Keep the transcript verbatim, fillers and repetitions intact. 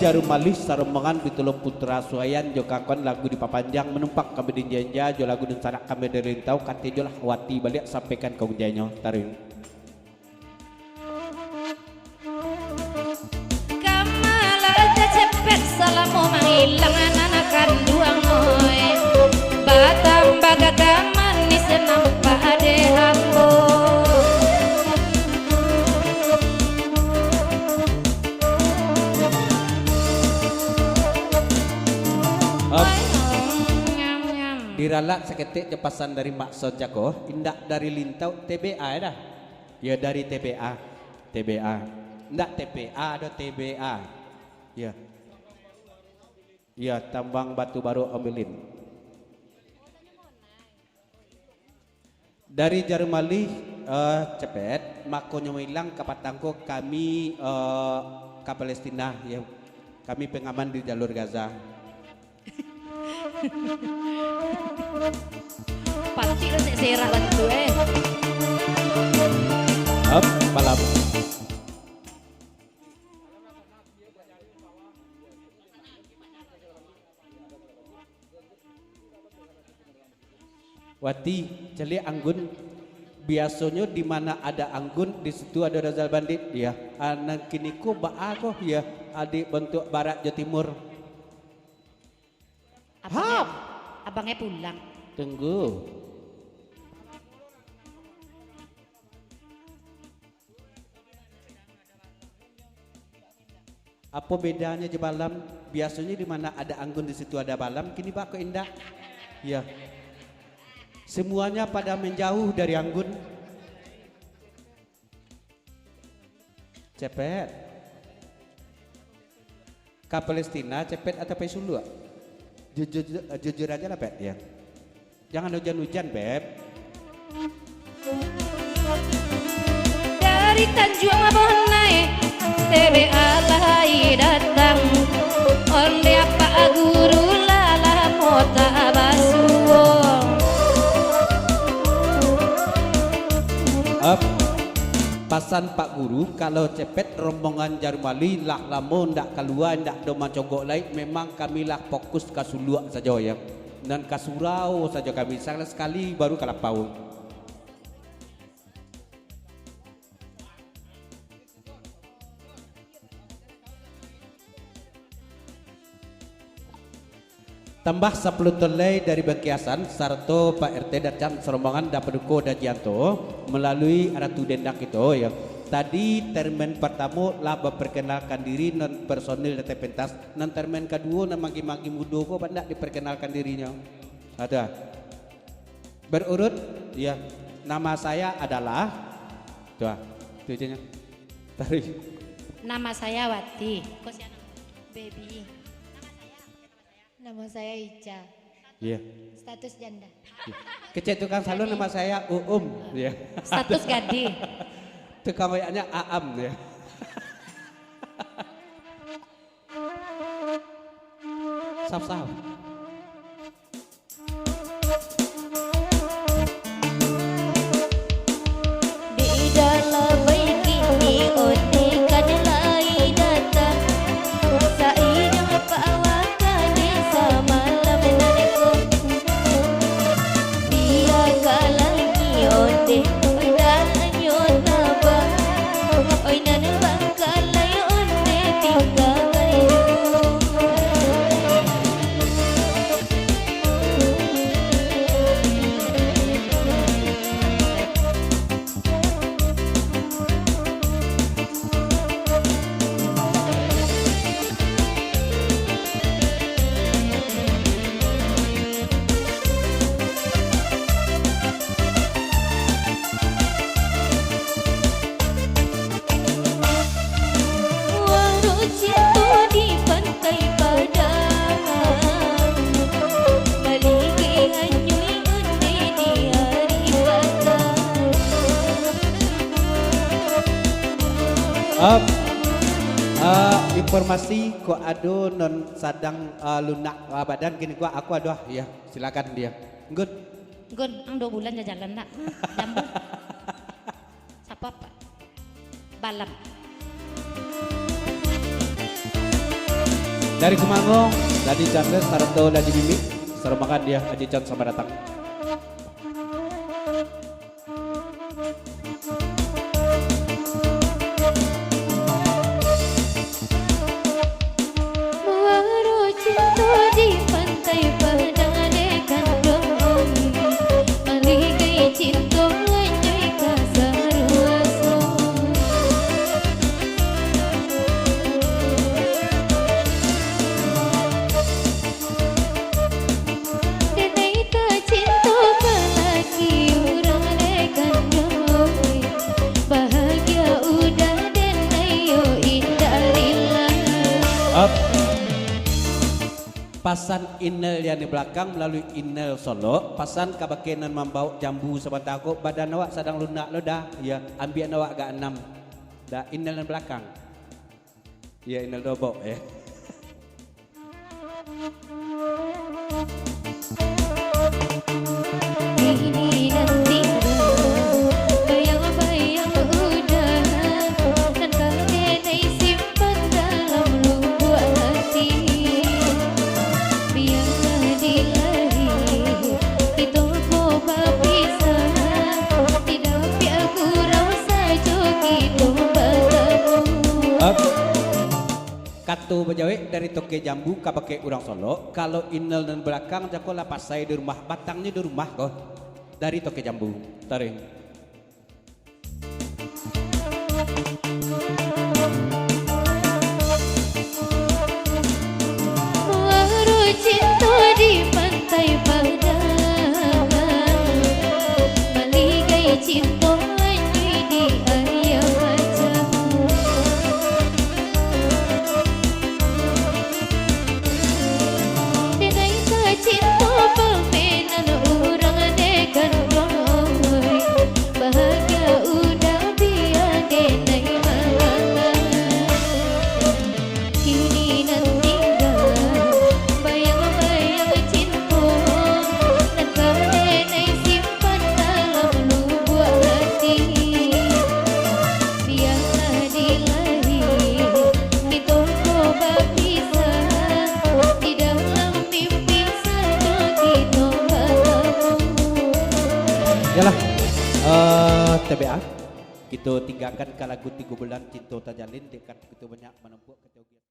Jarum Aluih sarombongan Pitulung Putra Suayan jo kawan lagu dipapanjang, manumpak kami dinjanja jo lagu dunsanak kami dari Lintau, kato jo lah Wati baliak sampaikan ka unjanyo. Taruih. Kamalah tacepet salamo mangilang nan kanduang, oi. Batambah gagah manis nampak dek ambo. Om, diralat saketek jo pasan dari Mak Son Cako, indak dari Lintau, T B A dah. Yo, dari T B A. T B A. Ndak T P A doh, T B A. Yo. Yo, Tambang Batu Baru Ombilin. Dari Jarum Aluih, eh, Cepet, makonyo mailang ka patang ko kami, eh, ka Palestina, yo. Kami pengaman di jalur Gaza. Patik tu sek serak bantu, eh. Up, malam. Wati, caliak anggun. Biasonyo di mana ada anggun, di situ ado Razal Bandit, yo. Ah, nan kini ko baa ko, yo, adik bantuak barat jo timur. Abang Hap! Abang e pulang. Tunggu. Apo bedanyo jo balam? Biasonyo di mana ada anggun, di situ ada balam. Kini baa kok indak? Yo. Semuanya pada menjauh dari anggun. Cepet. Ka Palestina, Cepet, atau pai Suluak? Jujur, jujur aja lah, Pet, yo. Jangan hujan-hujan, Beb. Dari Tanjuang Bonai, T B A lah datang. Ondeh Pak Guru lah lamo tak basuo. Up. Pasan Pak Guru, kalau Cepet rombongan Jarum Aluih lah lamo ndak kalua, ndak do mancogok lai, memang kami lah fokus ka Suluak sajo, yo. Nan ka surau sajo kami, sakali-sakali baru ka lapau. Tambah sapuluah ton lai dari Bangkiasan, sarato Pak R T Dacan sarombongan dari Paduko Dajianto, malalui Ratu Dendang kito, yo. Tadi termen partamo lah baparkenalkan diri, nan personil datang pentas, nan termen kaduo, nan magi-magi mudo ko, pandak diparkenalkan dirinyo. Ado. Berurut, yo. Nama saya adalah, tu ah, tu je nyo. Taruih. Nama saya Wati. Ko sia namo? Baby. Nama saya Ica. Iya. Status janda. Kecek tukang salon, nama saya Uum. Iya. Status gadih. Tukang oyaknya Aam, ya. Saf-saf. Di dalam baik ini onde kan lai datang. Sainyo Pak Wakil samalam nan ko. Biakan lai onde tanyo tabang. Oi nan bangkalai onde tinggakan dulu. Walau cinta di Pantai Padang, malinggih hanyuik onde di ari patang. Ap, ah, informasi, kok ado nan sadang, ah, lunak, ah, badan kini ko, aku ado, ah, ya, silakan dia. Nggun. Nggun, ang duo bulan ja jalan ndak? Jambu. Sapa, Pak? Balam. Dari Kumango, Dadi Charles sarato Dadi Mimik, sarombongan dia, Aji Chan, selamat datang. Muaro cinto di Pantai Padang, dek kanduang oi, maligai cinto lanyoi ka saruaso. Denai tacinto palaki urang, dek kanduang oi, bahagia udah denai yo, indak lilai. Up. Pasan Inel yang di balakang malalui Inel Solok, pasan kabake nan mambaok jambu sabanta ko, badan awak sadang lunak lo dah, ya, ambiak awak agak anam. Dah, Inel nan balakang. Iya, Inel Dobok, ya. Ini nan tingga, bayang-bayang udah, nan ka denai simpan dalam lubuak hati. Bialah di lahir kito ko bapisah, di dapiak gurau sajo kito batamu. Up. Kato bajawek dari Toke Jambu kabake urang Solok, kalau Inel nan balakang jako lah pasai di rumah, batangnyo di rumah ko, dari Toke Jambu. Taruih. Muaro cinto di Pantai Padang, maligai cinto lanyoi di aia macam. Denai tacinto pamenan urang, dek kanduang oi, bahagia udah bia denai malalai. Kini nan tingga bayang-bayang cinto, nan ka denai simpan dalam lubuak hati. Bialah di lahir kito ko bapisah, di dalam mimpi sajo kito batamu. Yalah, eh, T B A, kito tinggakan ka lagu Tigo Bulan Cinto Tajalin, dek karano kito banyak manampuak.